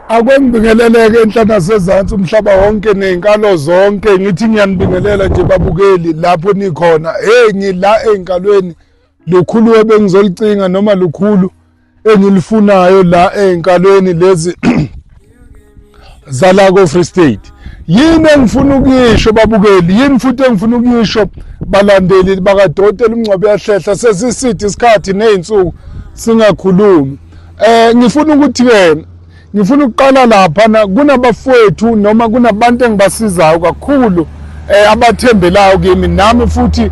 Akwengibingeleleke enhla nasezansi umhlaba wonke nezinkalo zonke, ngithi ngiyanibingelela nje babukeli lapho nikhona. Hey, ngila ezinkalweni, lukhulu ebengizolicinga noma lukhulu engilifunayo la ezinkalweni lezi zala ko Free State. Yini engifuna ukuyisho babukeli, yini futhi engifuna ukuyisho balandeli bakadokotela uMngcwabe Yahlehla? Sesiside isikhathi nezinsuku singakhulumi. Ngifuna ukuthi ke ngifuna ukuqala lapha na kunabafowethu noma kunabantu engibasizayo kakhulu, abathembelayo kimi, nami futhi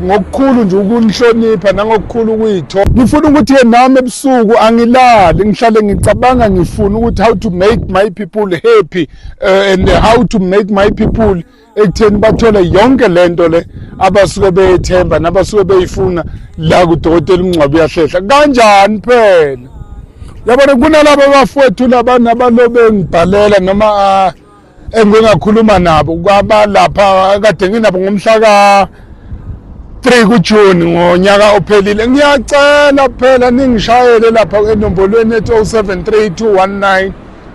ngokukhulu nje ukunihlonipha nangokukhulu ukuyithola. Ngifuna ukuthi ke nami ebusuku angilali, ngihlale ngicabanga, ngifuna ukuthi how to make my people happy and how to make my people ekutheni bathole yonke lento le abasuke beyethemba nabasuke beyifuna la kudokotela uMngcwabe Uyahlehla. Kanjani phela? Yabona, kunalabo bafowethu laba nabalobe ngibhalela noma engingakhuluma nabo kwabalapha kade nginabo ngomhla ka 3 kuJune ngonyaka ophelile. Ngiyacela phela ningishayele lapha enombolweni ethi 073219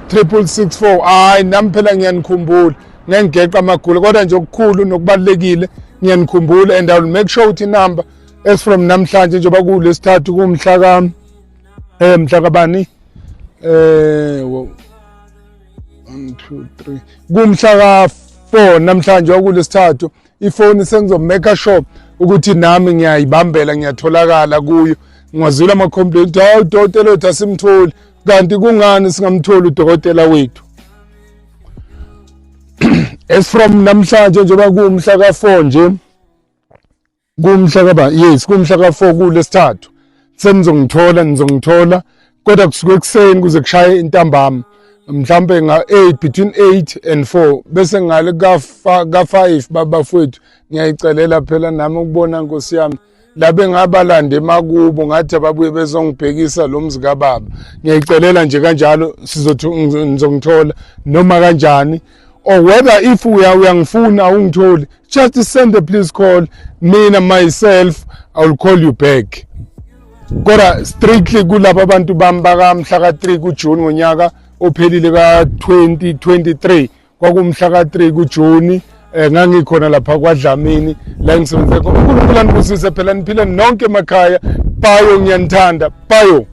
6664. Hayi, nami phela ngiyanikhumbula, ngengigeqa amagula, kodwa nje okukhulu nokubalulekile ngiyanikhumbula, and I will make sure ukuthi inumber as from namhlanje, njengoba kulesithathu, kumhla ka mhla kabani, 1 2 3, kumhla ka 4 namhlanje okulesithathu, ifoni sengizomake sure ukuthi nami ngiyayibambela, ngiyatholakala kuyo. Ngiwazwile ama-complaint, hawu, udokotela wethu asimtholi. Kanti kungani singamtholi udokotela wethu? As from namhlanje, njengoba kuwumhla ka-4 nje, kumhla kaba, yes, kumhla ka-4 kulesithathu, senizongithola, nizongithola, kodwa kusuke ekuseni kuze kushaye intambama, mhlambe nga-8, between 8 and 4, bese ngale ka-5. Babafowethu, ngiyayicelela phela nami ukubona, nkosi yami, labe ngabalanda emakubo, ngathi ababuye bezongibhekisa lo mzi kababa. Ngiyayicelela nje kanjalo, sizothi nizongithola noma kanjani, or whether if uyangifuna awungitholi, just send a please call mina myself, I will call you back. Kodwa strictly kulabo abantu bami bakamhla ka-3 kuJune ngonyaka ophelile ka-2023, kwakumhla ka-3 kuJuni, ngangikhona lapha kwaDlamini la engisebenze khona. uNkulunkulu anibusise phela, niphile nonke emakhaya. Bayo, ngiyanithanda, bayo.